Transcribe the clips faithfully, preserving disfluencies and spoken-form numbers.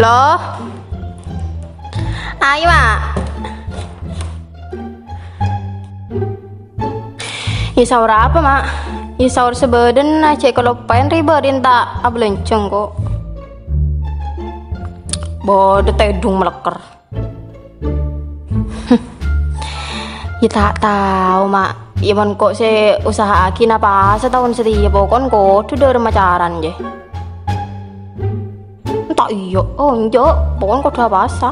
Loh. Ayo, Ma'. Iyâ, saor apa, Ma'? Iyâ, saor sabâdâna, cè' kaloppaèn ribâ' rinta abhâlânjhâ, ko'. Bâdâ tèdung malekker. Iyâ, ta' tao, Ma'. Iyâ, mon ko' sè usaha'aghi napasa taon satèya, pokon kodhu dârâmma caran, jâ. Enta' iyâ. Oh, enjâ'. Pokon kodhu apasa.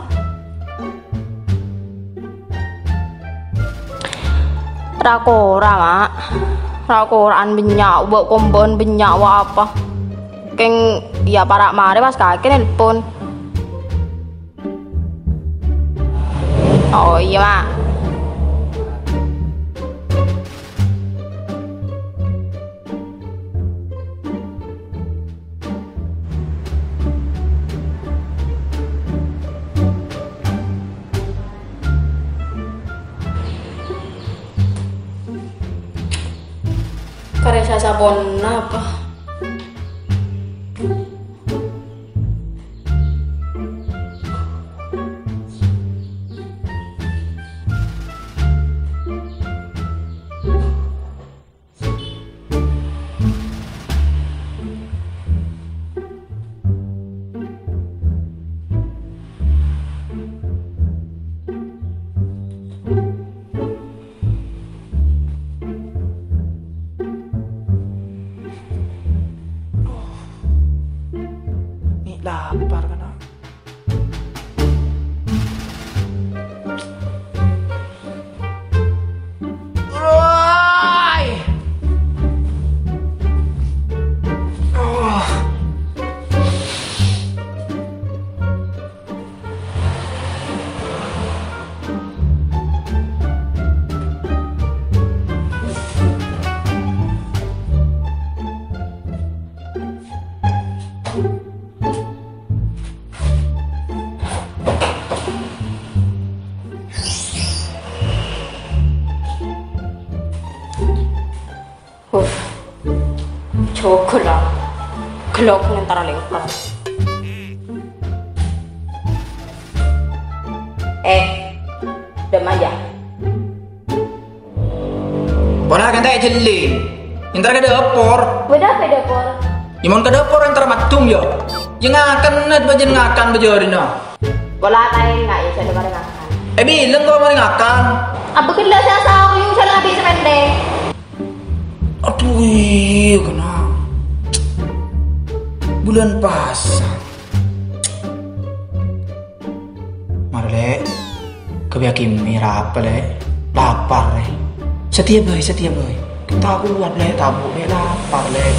Ra-kora, Ma'. Ra-koraan bânnya', bâ' kombâ'ân bânnya', wa apa. Kèng, iyâ, para' marè pas kakè nelpon. Oh, iyâ, Ma'. Karè sasaponna apa? Mè' lapar, kana'. Woi! Oh. Huh. Jhâghâl, la. Ghellâ' nèng entara lèngkar. Eh, dâ'emma, yâ. Pola kan ta' èjhelling. Entara ka dâpor. Bâdâ apa è dâpor? Yâ, mon ka dâpor entara maddhung, yâ. Yâ, ngakan, bâjâ ngakan bâjârina. Pola ta' enga', yâ, jhâ' marè ngakan. Eh, bilâng ko' marè ngakan. Abâ' ghellâ' sè asaoyu, jhâ' ngabis sè pendek. Adhu, iyâ, kana'. Bulân pasa. Mara, Lè'. Ghâbâyyâghi mi' ra apa, Lè'? Lapar, Lè'. Satèya bhâi, satèya bhâi. Ta' kowat, Lè', tabu', Lè', lapar, Lè'.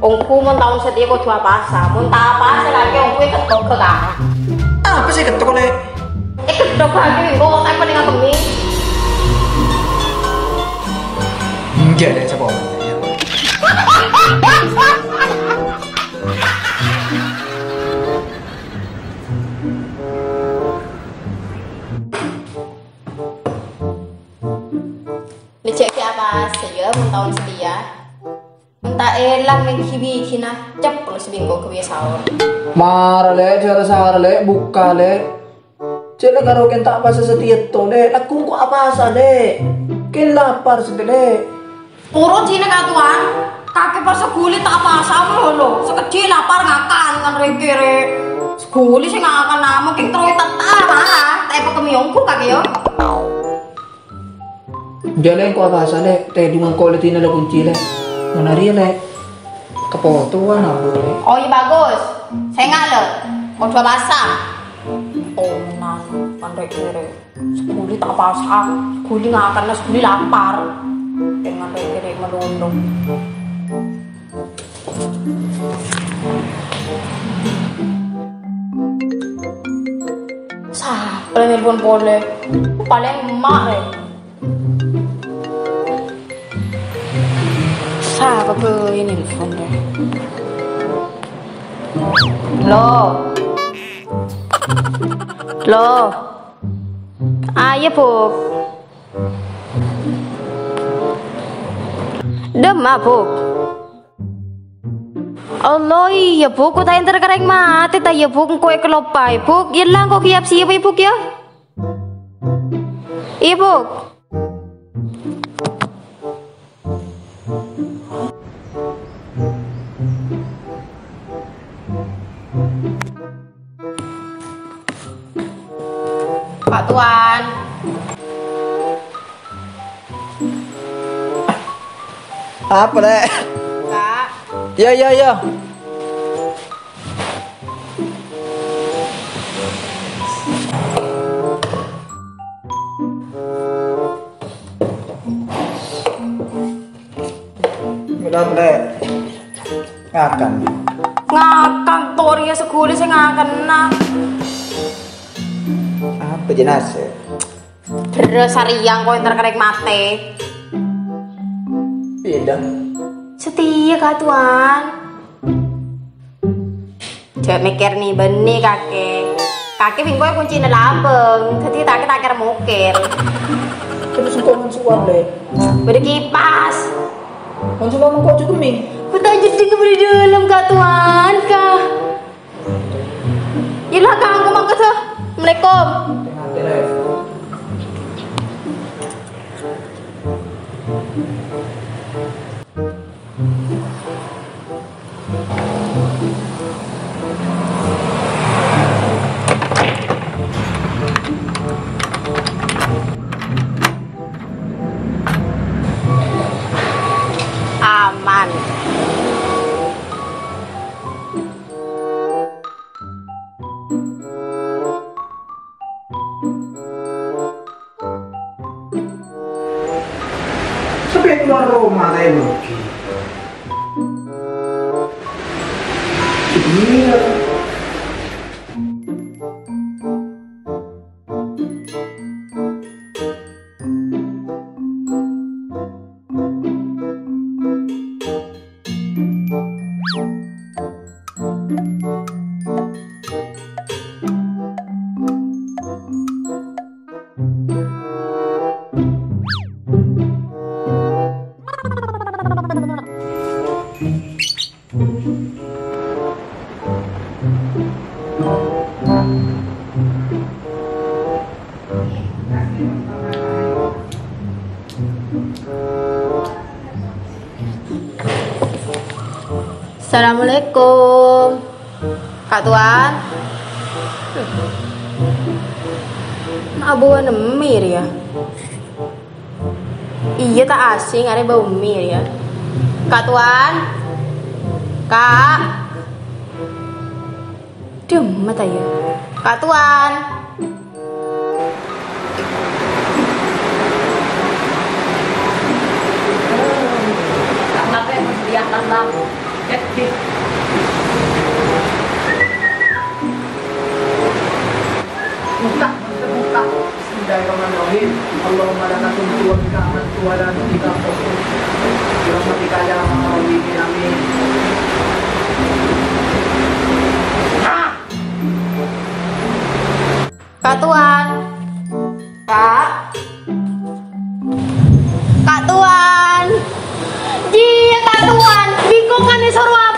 Ongghu mon taon satèya kodhu apasa. Mon ta' apasa, kakè ongghu èkettok ka. Apa sè èkettok, Lè'? Èkettok kakè, engko' ta' palèng akemmè. Enjâ', Lè', sapa? Lè' jhâ' ghi' apasa, yâ, mon taon satèya. Mon ta' èlang mènggi-bigina, cep, terros bingko ghâbây saor. Mara, Lè', jhâ' ra sara, Lè', bukka', Lè'. Jhâ' la karo kèng ta' apasa satèya, to, Lè'. Lagghu' engko' apasa, Lè'. Kèng lapar satèya, Lè'. Poro jina katowan, kakè pas saghuli ta' apasa malolo. Sakejjhi' lapar ngakan ngan rè-kèrè. Saghuli sè ngakan namo kèng terro ètetta, mara. Ta' èpakemmè ongghu kakè, yâ. Jhâ' la engko' apasa, Lè'. Tèdung engko' la dinah la kunci, Lè'. Mon arèya, Lè'. Kapotowan, Abu, Lè'. Oh, iyâ, bagus. Sènga', Lè'. Kodhu apasa. Onan, kan rè-kèrè. Saghuli ta' apasa. Saghuli ngakan, saghuli lapar. Dengan rè-kèrè malolo. Sapa la nelpon polè? Palèng emma', rè. Sapa bhâi nelpon, rè? Lo. Lo. Ayo, Buk. Dâ'emma, Buk? Allah, iyâ, Bu', ko' ta' èntar ka rèng matè, ta' iyâ, Bu', engko' èkaloppaè, Bu'. Yâ la, engko' ghi' ap-siyap, Bu', yâ. Iyâ, Bu'. Pak Tuan. Apa, Lè'? Kak. Iyâ, iyâ, iyâ. Mèla, Lè'. Ngakan. Ngakan, torè yâ saghulâ sè ngakanna. Apa jenazah? Terros sarèya engko' èntar ka rèng matè. Bhidhâ. Satèya, Kak Tuan. Jhâ' mèkkèr nè-bânnè, kakè. Kakè bi' engko' koncèna labâng, dhâddhi kakè ta' kèra mokèl. Terros engko' mon sowan, Lè'? Bâdâ kipas. Mon sowan engko' jhughâ mè'. Bâta jhâddhing ka bâdâ dâlem, Kak Tuan, Kak. Yâ la, Kak, engko' mangkat, ha. Assalamualaikum. Aman. Sapè keluar roma ta' èmonggi? Iyâ. Assalamualaikum. Kak Tuan. Abâ' bâ'na Ummi rèya. Iyâ, ta' asing arè bâ' Ummi rèya. Kak Tuan. Kak. Dimma ta' iyâ? Kak Tuan. Buka, buka. Bismillahirrahmanirrahim. Allahumma laka sumtu wa bika amantu wa ala rabbika tawakkaltu. Birahmatika ya arhamar rahimin. Amin. Kak Tuan. Kak. Kak Tuan. Iyâ, Kak Tuan. Bingkong kan èsoro